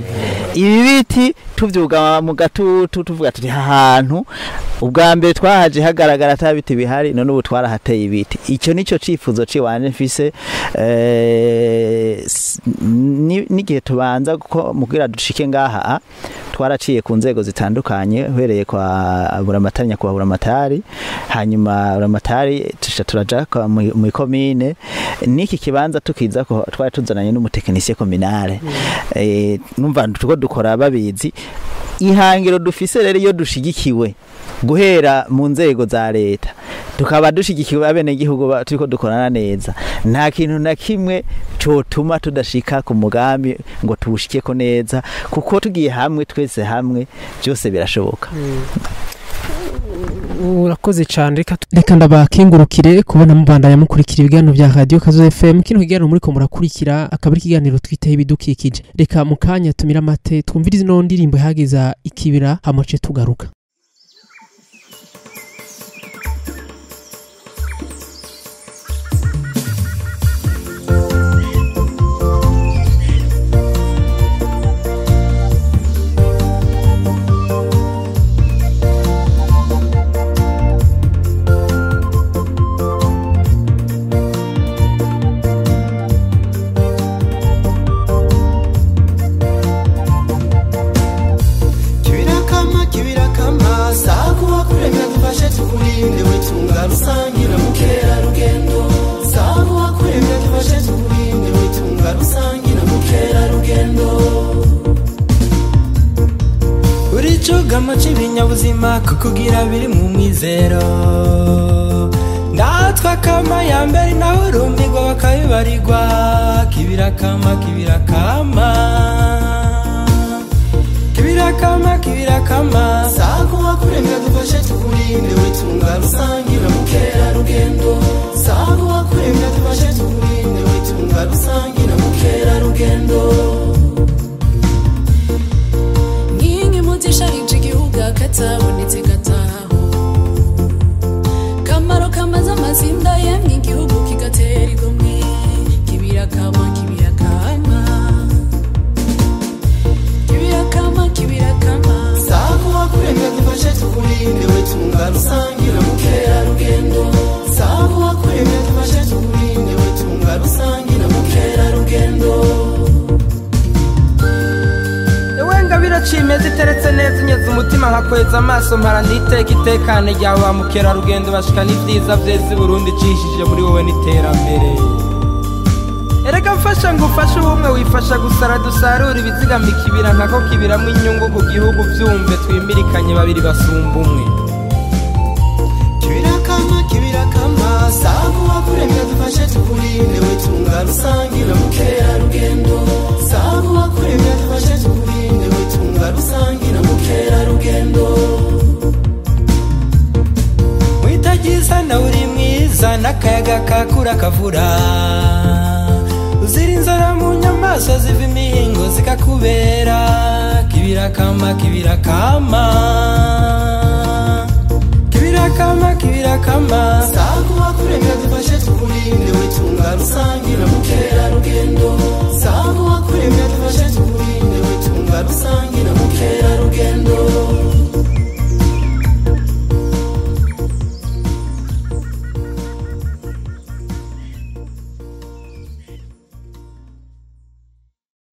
ibi biti tuvyugama mu gatutu tuvuga tuti ahantu ubwa mbere twahaje hagaragara ata biti bihari, none ubu twarahateye ibiti. Ico nico cifuzo ciwanje mfise, n'igihe tubanza kuko mugira dushike ngaha twaraciye ku nzego zitandukanye, uhereye kwa Buramatari, nyakubahwa Buramatari, hanyuma Buramatari tusha turaja mu komine. Niki kibanza tukiza ko twari tuzananye n'umutekinisiye kominale, numva tuko dukora babizi. Ihangiro dufise rero iyo dushigikiwe guhera mu nzego za leta, Tukaba dushigikiwe abene gihugu turiko dukorana neza, nta kintu na kimwe cotuma tudashika ku mugambi ngo tuwushikeko neza, kuko tugiye hamwe twese hamwe byose birashoboka. Urakoze cyane. Reka ndabakengurukire kubona mubandanya mukurikira ibiganiro bya Radio Kazoza FM. Kino kiganiro muriko murakurikira akaba ari ikiganiro twiteho ibidukikije. Reka mu kanya tumira amate twumvirize ino ndirimbo ihageza ikibira hamace tugaruka. Urichugama c'ibinyabuzima kukugira biri mu mwizero, ndatwa kama ya mbere nawe urumbirwa bakabibarirwa. Kibirakama kibirakama kibirakama kibirakama, sakuwa kuremya dufashe tukurinde witunga rusangira mukera rugendo, sakuwa kuremya dufashe tukurinde witunga rusangira mukera rugendo. Nkingi mutisharije igihugu katabonetse gataho, kamaro kamaze amazinda yemwe igihugu kigatera igomwe. Kibirakama kibirakama kibirakama kibirakama, sakuwa kuremya dufashe tukurinde witunga rusangira mukera rugendo, sakuwa kuremya dufashe tukurinde witunga rusangira mukera rugendo. Biracimeza iteretse neza unyeze umutima nkakweza amaso mpara nditeka itekane ryawe ba mukerarugendo bashika n'ivyiza vyeze Burundi cishije muri wowe n'iterambere. Erega mfasha ngufashe ubumwe wifasha gusara dusarura ibizigama ikibira nkako kibiramwo inyungu ku gihugu vyumve twimirikanye babiri basumba umwe. Kibirakama kibirakama, sakuwa kuremya dufashe tukurinde witunga rusangira mukera rugendo, sakuwa kuremya dufashe tukurinde witunga rusangira mukera rugendo. Mwitagiza na uri mwiza n'akayaga kakura kavura, uzira inzara mu nyamaswa ziva imihingo zikakubera. Kibirakama kibirakama kibirakama kibirakama, sakuwa kuremya dufashe tukurinde witunga rusangira mukera rugendo, sakuwa kuremya dufashe tukurinde witunga rusangira mukera rugendo.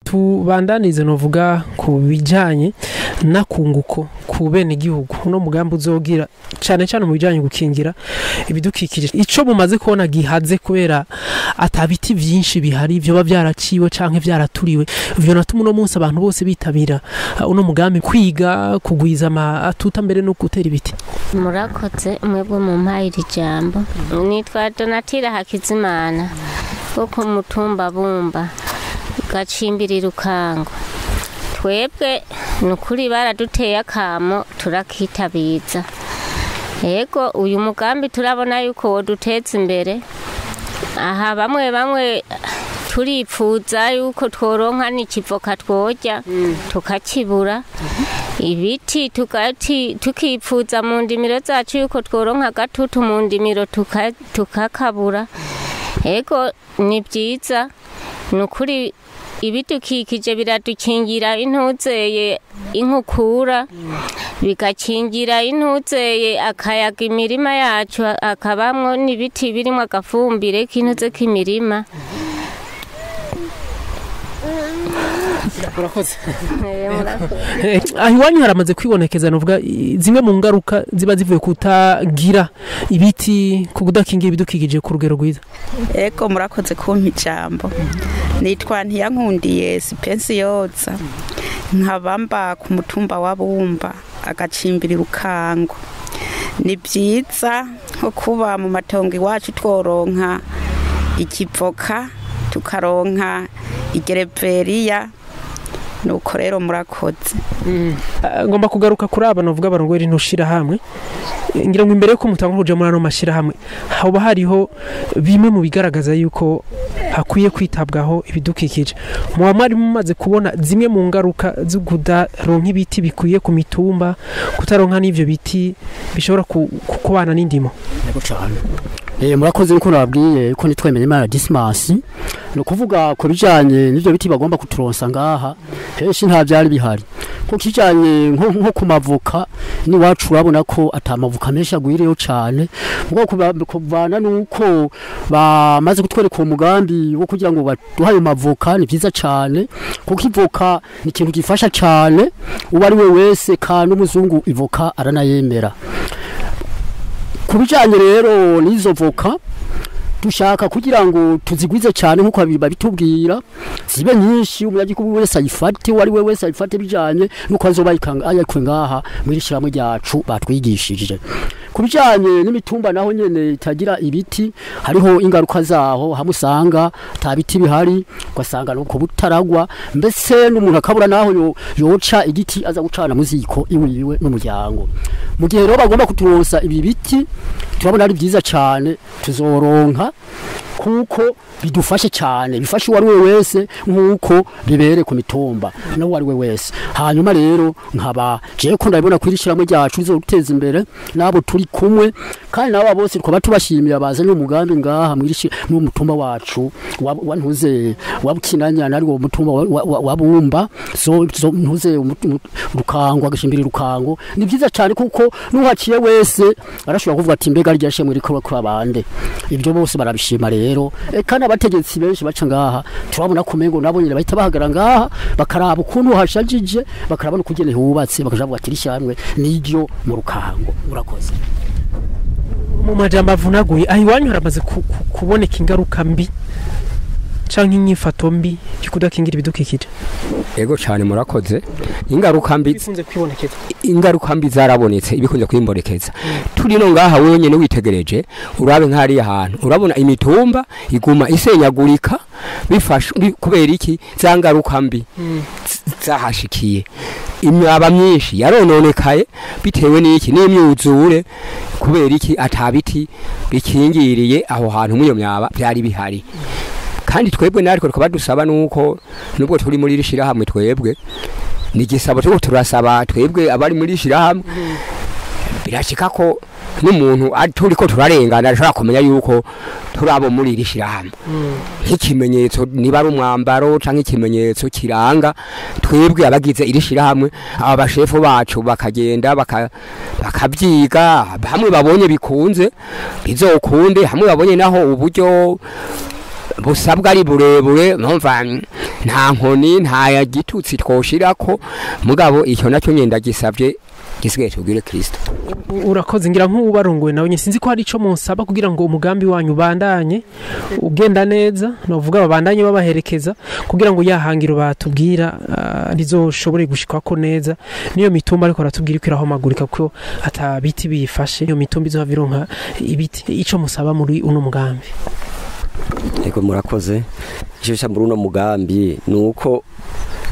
Tubandanize novuga ku bijanye nakunguko ku bene gihugu uno mugambi uzogira cyane cyane mu bijanye gukingira ibidukikije. Ico mumaze kubona gihaze kubera atabiti byinshi bihari byo bavyaraciwe canke vyaraturiwe, byo natuma uno munsi abantu bose bitabira uno mugambi kwiga kugwiza amatuta mbere no gutera ibiti. Murakoze mwebwe mu mpaye ijambo. Nitwa Donatira Hakizimana wo ku mutumba Bumba gacimbiri Rukango. Twebwe nukuri baraduteye akamo turakitabiza. Ego uyu mugambi turabona yuko woduteza imbere. Aha bamwe bamwe turipfuza yuko tworonka n'ikivoka tworya tukakibura, ibiti tukipfuza mu ndimiro zacu yuko tworonka gatutu mu ndimiro tukakabura. Ego ni byiza nukuri ibidukikije biradukingira intuzeye inkukura, bigakingira intuzeye akayaga imirima yacu akabamwo n'ibiti birimo agafumbire k'intuze k'imirima. Urakoze. Aho iwanyu haramaze kwibonekeza novuga zimwe mu ngaruka ziba zivuye kutagira ibiti, kudakingira ibidukikije ku rugero rwiza. Ego murakoze kumpa ijambo. Nitwa Ntiyankundiye Sipensi Yoza, nkabamba ku mutumba wa Bumba agacimbiri Rukango. Ni byiza nko kuba mu matongo iwacu tworonka ikivoka, tukaronka igereveriya. Nuko rero murakoze. Ngomba kugaruka kuri aba novuga barongoye rino shirahamwe. Ngira ngo imbere yuko mutangura kuja muri ano mashirahamwe hoba hariho bimwe mu bigaragaza yuko hakwiye kwitabwaho ibidukikije. Muba mwari mumaze kubona zimwe mu ngaruka zo kudaronka ibiti bikwiye ku mitumba, kutaronka n'ivyo biti bishobora kubana n'indimo. Yego cyane. Murakoze uko nababwiye ko nitwemenye Imana Dismas. No kuvuga ko bijanye n'ivyo biti bagomba kuturonsa ngaha henshi nta byari bihari. Ko kijanye nko kumavoka ni wacu urabona ko atamavuka menshi agwireyo cyane. Ubwo kuvana nuko bamaze kutwereka uwo mugambi wo kugira ngo baduhaye mavoka ni byiza cyane, kuko ivoka ni ikintu gifasha cyane uwo ari we wese, kandi umuzungu ivoka aranayemera. Kubijanye rero n'izo voka dushaka kugira ngo tuzigwize cyane nkuko babitubwira zibe nyinshi, umunyagihugu wese ayifate, uwo ari we wese ayifate bijanye nuko azoba ayikwe ngaha muri shiramwe ryacu batwigishije. Kubijanye n'imitumba naho nyene itagira ibiti hariho ingaruka zaho, hamusanga ta biti bihari ugasanga nuko butaragwa, mbese n'umuntu akabura naho yoca igiti aza gucana muziko iwiwe n'umuryango. Mu gihe rero bagomba kuturonsa ibi biti turabona ari byiza cyane, tuzoronka kuko bidufashe cyane, bifashe uwari we wese nkuko bibere ku mitumba no wari we wese. Hanyuma rero nkaba je ko ndabona kwirishiramo ryacu izoteza imbere nabo turi kumwe, kandi nabo bose twaba tubashimira bazanye umugambi ngaha mwirishi mu mutumba wacu wa ntuze wa Bukinanyana, ari wo mutumba wa Bumba, so ntuze Rukango agashimbira Rukango. Ni byiza cyane kuko nuhaciye wese arashobora kuvuga ati mbega ryashemwe rikora kuri abande. Ibyo bose barabishima rero. Kandi abategetsi benshi baca ngaha turabona kumengo nabo nyine bahita bahagara ngaha bakaraba ukuntu hashajije, bakarabona ukugene hubatse, bakajavuga ati rishamwe niryo mu Rukango. Urakoze. Mu majambo avunaguye aho iwanyu haramaze kuboneka ingaruka mbi canke inyifato mbi yo kudakingira ibidukikije? Ego cyane murakoze. Ingaruka mbi bikunze kwibonekeza, ingaruka mbi zarabonetse, ibikunze kwimbonekeza. Turi no ngaha wenyene witegereje urabe nk'ari ahantu urabona imitumba iguma isenyagurika bifasha kubera iki za ngaruka mbi zahashikiye. Imyaba myinshi yarononekaye bitewe n'iki n'imyuzure, kubera iki atabiti bikingiriye aho hantu mu iyo myaba byari bihari. Kandi twebwe natwe tukaba dusaba nuko nubwo turi muri rishirahamwe twebwe ni gisabo cyo turasaba twebwe abari muri rishirahamwe birashika ko n'umuntu turi ko turarengana ashobora kumenya yuko turabo muri rishirahamwe nk'ikimenyetso niba ari umwambaro canke ikimenyetso kiranga twebwe abagize irishirahamwe. Aba bashefu bacu bakagenda bakabyiga hamwe babonye bikunze bizokunde, hamwe babonye naho uburyo busabwa ari burebure numva nta nkoni nta gitutsi twoshirako, mugabo icyo nacyo nyenda gisabye gisigaye tubwire Kristo. Urakoze. Ngira nk'ubarongoye nawe sinzi ko hari ico munsaba kugira ngo umugambi wanyu bandanye ugenda neza, novuga babandanye babaherekeza kugira ngo yahangiro batubwira rizoshobore gushikwako neza niyo mitumba, ariko aratubwira ko irahomagurika ko atabiti biyifashe, iyo mitumba izohava ironka ibiti. Ico musaba muri uno mugambi? Ego murakoze. Icyo muri uno mugambi nuko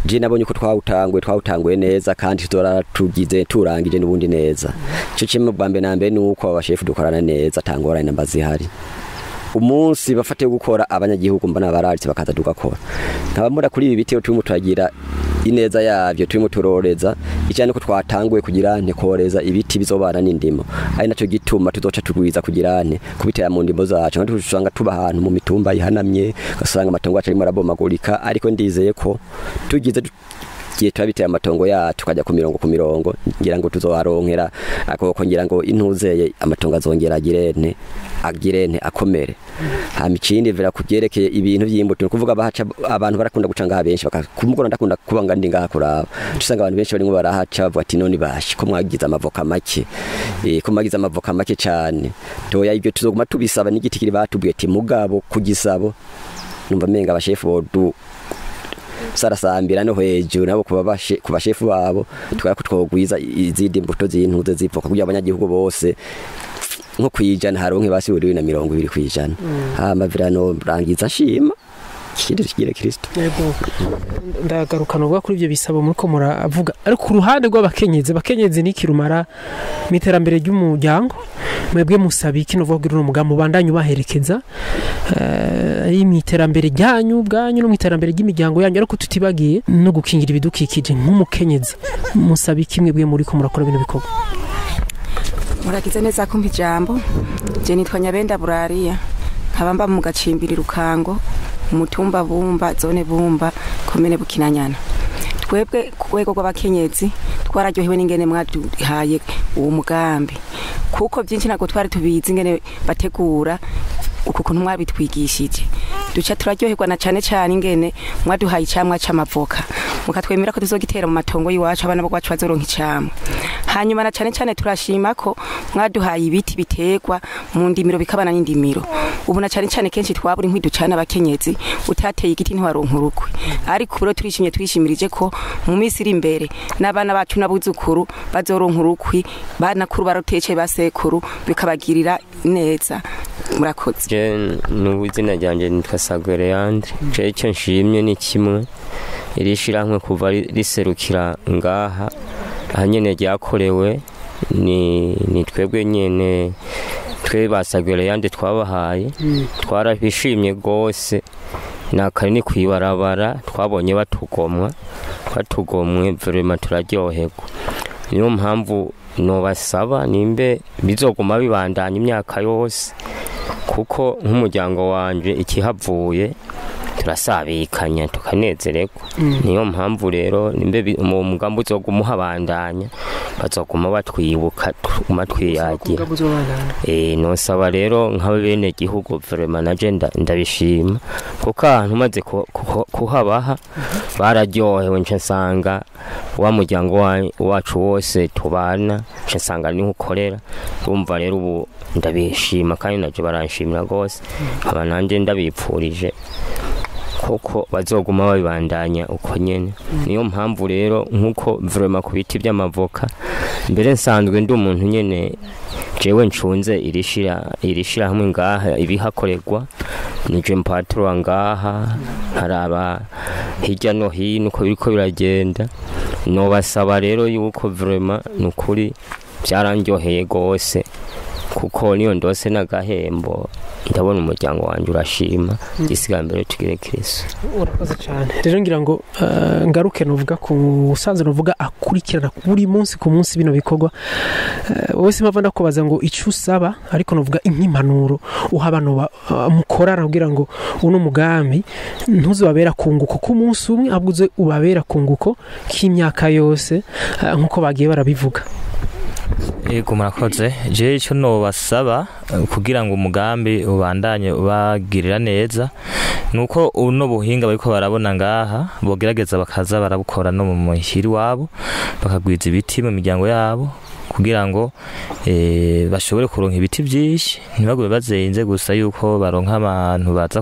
je nabonye ko twawutanguye neza kandi tudora tugize turangije n'ubundi neza. Ico kimwe bwa mbere na mbere nuko abashefu dukorana neza tangorane namba zihari. Umunsi bafate gukora abanyagihugu mbona bararitse bakaza tugakora. Nkaba mbona kuri ibi biti turimo turagira ineza yavyo, turimo turoreza icyo nuko twatanguye kugira nte koreza ibiti bizobana n'indimo, ari naco gituma tuzoca tugwiza kugira nte kubitera mu ndimo zacu. Ntusanga tuba ahantu mu mitumba ihanamye gasanga amatongo yacu arimo arabomagurika, ariko ndizeye ko tugize giye turabitera amatongo yacu kajya ku mirongo ku mirongo, ngira ngo tuzoharonkera akoko, ngira ngo intuzeye amatongo azongera agirente akomere. Hama ikindi vera kubyerekeye ibintu by'imbuto, kuvuga bahaca abantu barakunda guca ngaha benshi bakumugora, ndakunda kuba ngandi ngaha kuraba tusanga abantu benshi barimo barahaca bavuga ati none bashi ko mwagize amavoka make, ko mwagize amavoka make cyane. Toya ibyo tuzoguma tubisaba n'igiti kiri batubwiye ati mugabo kugisabo numva menga abashefu bodu sarasambira no hejuru nabo ku bashefu babo tukaba twogwiza izindi mbuto z'intuze zivoka kugira abanyagihugu bose nko kwijana haronke basi buri na 20%. Hama virano rangiza nshima kigire Kristo. Yego, ndagaruka novuga kuri ibyo bisabo muriko muravuga, ariko ku ruhande rw'abakenyezi, abakenyezi ni kirumara mu iterambere ry'umuryango. Mwebwe musaba iki novuga kugira uno mugambi ubandanye ubaherekeza ari mu iterambere ryanyu ubwanyu no mu iterambere ry'imiryango yanyu, ariko tutibagiye no gukingira ibidukikije nk'umukenyezi, musaba iki mwebwe muriko murakora bino bikorwa? Muragize neza kumpa ijambo. Je nitwa Nyabenda Burariya, nkaba mba mu gacimbiri Rukango, umutumba Bumba, zone Bumba, komine Bukinanyana. Twebwe ku rwego rw'abakenyezi twararyohewe n'ingene mwaduhaye uwo mugambi, kuko byinshi ntabwo twari tubizi ingene bategura uku kuntu mwabitwigishije. Duca turaryoherwa na cane cane ingene mwaduhaye icamwa c'amavoka, mukatwemera ko tuzogitera mu matongo y'iwacu, abana bacu bazoronka icamwa. Hanyuma na cane cane turashima ko mwaduhaye ibiti biterwa mu ndimiro bikabana n'indimiro. Ubu na cane cane kenshi twabura inkwi ducana abakenyezi, utateye igiti ntiwaronka urukwi. Ariko ubu turishimye, twishimirije ko mu minsi iri imbere n'abana bacu n'abuzukuru bazoronka urukwi, banakuru barotece basekuru, bikabagirira neza. Murakoze. Je n'ubuzina ryanje nitwa Sagwere Leandre. Je icyo nshimye ni kimwe, iri shirahamwe kuva riserukira ngaha ahanyene ryakorewe ni twebwe nyene twe ba Sagwere Leandre twabahaye, twarabishimye gose. Nakare ni kwibarabara twabonye batugomwe vraiment turaryoherwa. Niyo mpamvu nobasaba nimbe bizoguma bibandanya imyaka yose, kuko nk'umuryango wanje ikihavuye turasabikanya tukanezererwa. Niyo mpamvu rero nimbe mu mugambi uzoguma uhabandanya bazoguma batwibuka tuguma twiyagira. Nosaba rero nk'abene gihugu vraiment naje ndabishima, kuko ahantu maze kuhabaha bararyohewe, nca nsanga wa muryango wacu wose tubana, nca nsanga niho ukorera. Urumva rero ubu ndabishima kandi naje baranshimira gose, nkaba nanje ndabipfurije kuko bazoguma babibandanya uko nyene. Niyo mpamvu rero nkuko vraiment ku biti by'amavoka mbere nsanzwe ndi umuntu nyene jewe ncunze irishira hamwe ngaha ibihakorerwa, nije mpatro ngaha nkaraba hirya no hino uko biriko biragenda. Nobasaba rero yuko vraiment nukuri byarandyoheye gose, kuko niyo ndose n'agahembo ndabona umuryango wanje urashima. Gisiga mbere tugire Kristo. Urakoze cyane. Rero ngira ngo ngaruke novuga ku usanzwe novuga akurikirana buri munsi ku munsi bino bikorwa. Wowe simpava ndakubaza ngo ico usaba, ariko novuga impanuro uha abantu mukorana kugira ngo uno mugambi ntuzobabera kunguko ku munsi umwe, ahubwo uze ubabera kunguko k'imyaka yose nkuko bagiye barabivuga. Ego murakoze. Je ico nobasaba kugira ngo umugambi ubandanye ubagirira neza nuko uno buhinga bariko barabona ngaha bogerageza bakaza barabukora no mu muhiri wabo, bakagwiza ibiti mu miryango yabo kugira ngo bashobore kuronka ibiti byinshi, ntibagube bazenze gusa yuko baronka abantu baza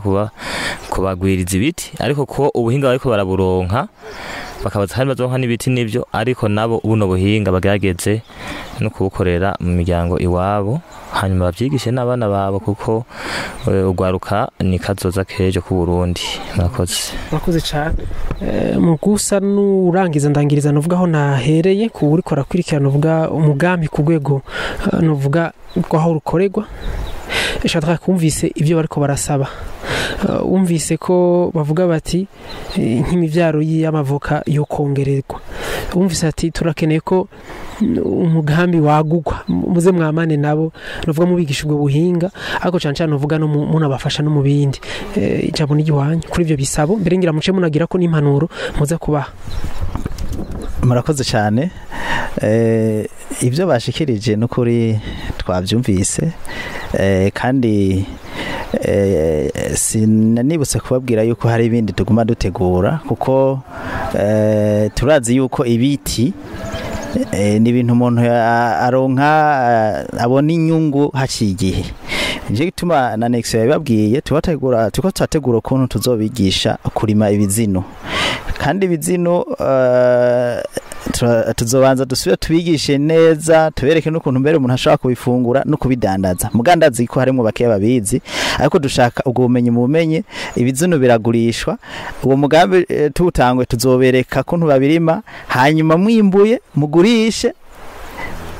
kubagwiriza ibiti, ariko ko ubuhinga bariko baraburonka bakabaza hari bazonka n'ibiti nivyo, ariko nabo ubuno buhinga bagerageze no kubukorera mu miryango iwabo, hanyuma babyigishe n'abana babo, kuko ugwaruka ni kazoza kejo ku Burundi. Murakoze. Murakoze cyane. Mu gusa nurangiza ndangiriza novuga aho nahereye ku uriko arakurikirana novuga umugambi ku rwego novuga rw'aho rukorerwa. Shadrack, kumvise ibyo bariko barasaba, umvise ko bavuga bati nk'imivyaro y'amavoka yo kongererwa, umvise ati turakeneye ko umugambi wagugwa, muze mwamane nabo novuga mubigisha ubwo buhinga, ariko cyane cyane novuga no munabafasha no mu bindi. Ijambo n'igiwanyu kuri ivyo bisabo mbere ngira muce munagira ko n'impanuro muze kubaha. Murakoze cyane. Ibyo bashikirije n'ukuri twabyumvise, kandi sinanibutse kubabwira yuko hari ibindi tuguma dutegura, kuko turazi yuko ibiti ni ibintu umuntu aronka abona inyungu haciye igihe. Nje gituma na Nexo yababwiye tubategura tuko turategura ukuntu tuzobigisha kurima ibizino, kandi ibizino tuzobanza dusubire tubigishe neza, tubereke n'ukuntu mbere umuntu ashobora kubifungura no kubidandaza. Mugandazi ko harimo bakeya babizi, ariko dushaka ubwo bumenyi mu bumenye. Ibizino biragurishwa, uwo mugambi tuwutangwe tuzobereka kuntu babirima, hanyuma mwimbuye mugurishe,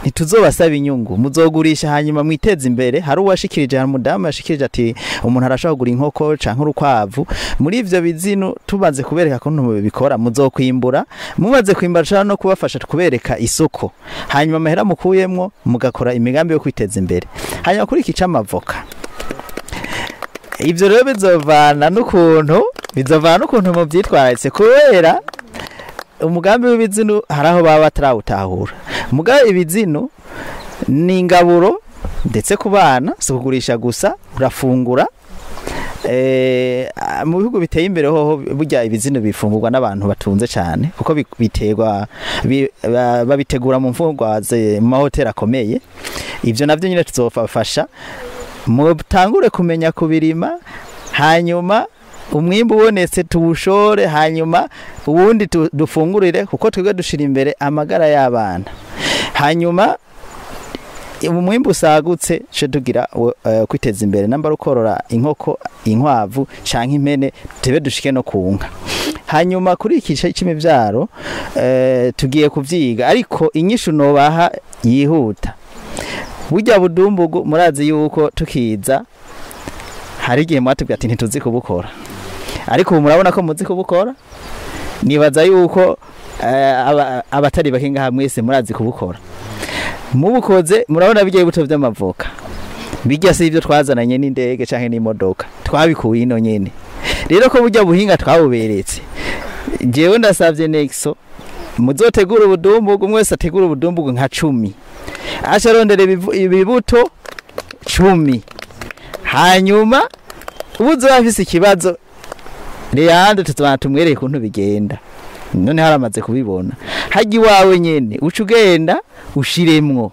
ntituzobasaba inyungu, muzogurisha hanyuma mwiteze imbere. Hari uwashikirije, hari umudamu yashikirije ati umuntu arashobora kugura inkoko canke urukwavu muri ivyo bizino. Tumaze kubereka kuntu mubikora, muzokwimbura, mumaze kwimbura dushobora no kubafasha kubereka isoko, hanyuma amahera mukuyemwo mugakora imigambi yo kwiteza imbere. Hanyuma kuri iki c'amavoka, ivyo rero bizovana n'ukuntu muvyitwaritse, kubera umugambi w'ibizino hari aho baba batarawutahura. Mugabe ibizino ni ingaburo ndetse ku bana, si ukugurisha gusa, urafungura. Mu bihugu biteye imbere hoho burya ibizino bifungurwa n'abantu batunze cyane, kuko biterwa babitegura mu mfungurwa mu mahoteli akomeye. Ivyo navyo nyine tuzofafasha mutangure kumenya kubirima, hanyuma umwimbu ubonetse tuwushore, hanyuma ubundi dufungurire, kuko twebwe dushira imbere amagara y'abana. Hanyuma umwimbu usagutse ce tugira kwiteza imbere, namba rukorora inkoko, inkwavu canke impene, tebe dushike no kunka. Hanyuma kuri iki c'imivyaro tugiye kuvyiga, ariko inyishu nobaha yihuta. Burya budumbugu murazi yuko tukiza hari igihe mwatubwira ati ntituzi kubukora, ariko ubu murabona ko muzi kubukora. Nibaza yuko abatari bake ngaha mwese murazi kubukora. Mubukoze murabona bijya ibibuto vy'amavoka, bijya si ivyo twazananye n'indege canke n'imodoka, twabikuye ino nyene. Rero ko burya buhinga twabuberetse, jewe ndasavye Nexo muzotegura ubudumbugu, mwese ategura ubudumbugu nka 10, aca arondera ibibuto 10, hanyuma ubuzo afise ikibazo Leandre tuzobana tumwereke ukuntu bigenda. None haramaze kubibona, hajya iwawe nyene uca ugenda ushiremwo,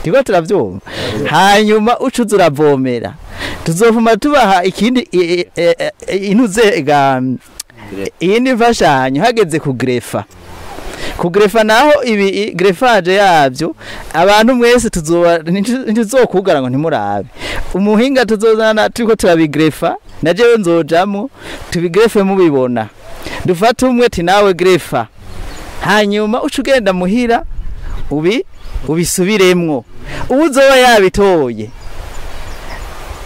tiko turavyumva, hanyuma uca uza uravomera. Tuzovuma tubaha ikindi intuze iyindi mfashanyo hageze kugrefa. Kugrefa naho ibi greffage yavyo abantu mwese tuzoba ntizokugara ngo ntimurabe. Umuhinga tuzozana turiko turabigrefa, na jewe nzojamwo tubigrefe mubibona. Dufate umwe ti nawe grefa, hanyuma uca ugenda muhira ubisubiremwo. Uwuzoba yabitoye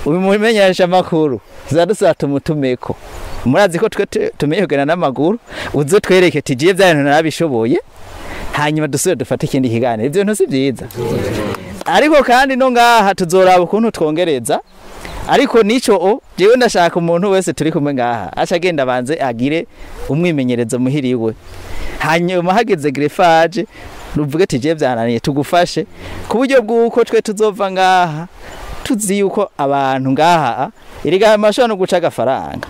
ubimumenyesha amakuru, tuzadusaba tumutumeko. Murazi ko twe tumenye kugenda n'amaguru, uze twereke tigiye bya bintu narabishoboye, hanyuma dusubire dufate ikindi kiganiro. Ivyo bintu si vyiza. Ariko kandi no ngaha tuzoraba ukuntu twongereza, ariko nico jewe ndashaka umuntu wese turi kumwe ngaha aca agenda abanze agire umwimenyerezo muhiriwe, hanyuma hageze greffage ruvuge tije byananiye tugufashe, ku buryo bw'uko twe tuzova ngaha tuzi yuko abantu ngaha erega amashobora no guca agafaranga.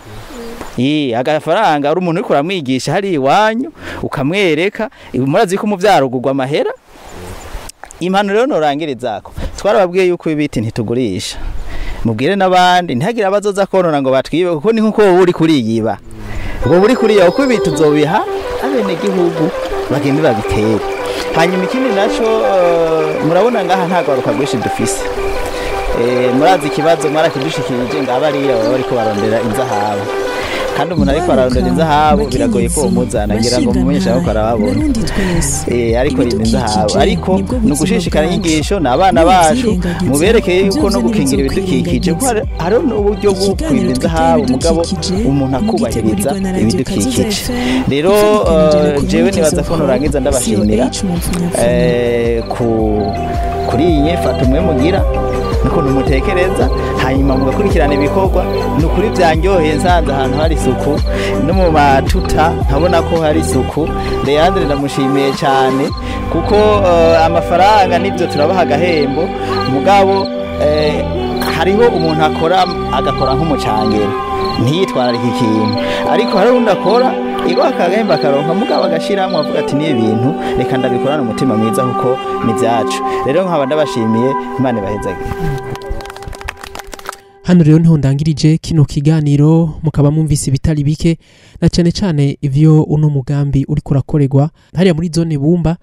Agafaranga ari umuntu uriko uramwigisha hari iwanyu ukamwereka, murazi ko umuvyaro ugurwa amahera. Impanuro rero norangirizako, twarababwiye yuko ibiti ntitugurisha, mubwire n'abandi ntihagire abazoza konona ngo batwibe, kuko ni nkuko wowe uri kuriyiba, wowe uri kuriya, kuko ibiti tuzobiha abene gihugu bagende babitere. Hanyuma ikindi naco murabona ngaha nta gwaruka rwinshi dufise. Murazi ikibazo mwarakidushikirije ngaba arira baba bariko barondera inzahabu, kandi umuntu ariko ararondera inzahabu biragoye ko umuzana, ngira ngo mumenyesha ko arababona. Ariko inzahabu, ariko ni ugushishikara inyigisho n'abana bacu, muberekeye yuko no gukingira ibidukikije, ko hari n'uburyo bwo kwimba inzahabu mugabo umuntu akubahiriza ibidukikije. Rero jewe nibaza ko norangiza ndabashimira kuri iyi nyifato mwe mugira nukuntu mutekereza, hanyuma mugakurikirana ibikorwa. Ni ukuri byanyoheye nsanze ahantu hari isuku, no mu matuta nkabona ko hari isuku. Leandre ndamushimiye cyane, kuko amafaranga nibyo turabaha agahembo, mugabo hariho umuntu akora agakora nk'umucangero ntiyitwararike ikintu, ariko hari undi akora igwa akagahemba akaronka, mugabo agashiramwo avuga ati ni ibintu reka ndabikorana umutima mwiza kuko ni byacu. Rero nkaba ndabashimiye, Imana ibahezagire. Hano rero niho ndangirije kino kiganiro, mukaba mwumvise ibitari bike na cane cane ivyo uno mugambi uriko urakorerwa hariya muri zone Bumba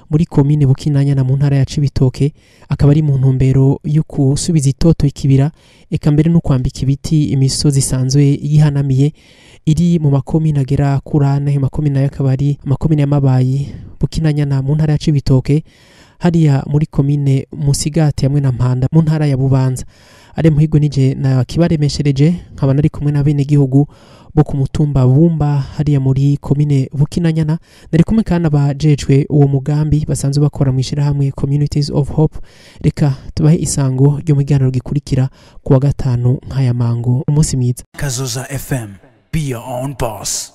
muri komine Bukinanyana mu ntara ya Cibitoke, akaba ari mu ntumbero yo gusubiza itoto ikibira, eka mbere no kwambika ibiti imisozi isanzwe yihanamiye iri mu makomine agera kuri ane. Makomine nayo akaba ari amakomine y'Amabayi, Bukinanyana mu ntara ya Cibitoke, hariya muri komine Musigati hamwe na Mpanda mu ntara ya Bubanza. Ari muhigwe nije na kibaremeshereje, nkaba nari kumwe na bene gihugu bo ku mutumba Bumba hariya muri komine Bukinanyana. Nari kumwe kandi abajejwe uwo mugambi basanzwe bakora mu ishirahamwe Communities of Hope. Reka tubahe isango ryo mu kiganiro gikurikira kuwa gatanu nk'aya mango. Umunsi mwiza. Kazoza FM. Be your own boss.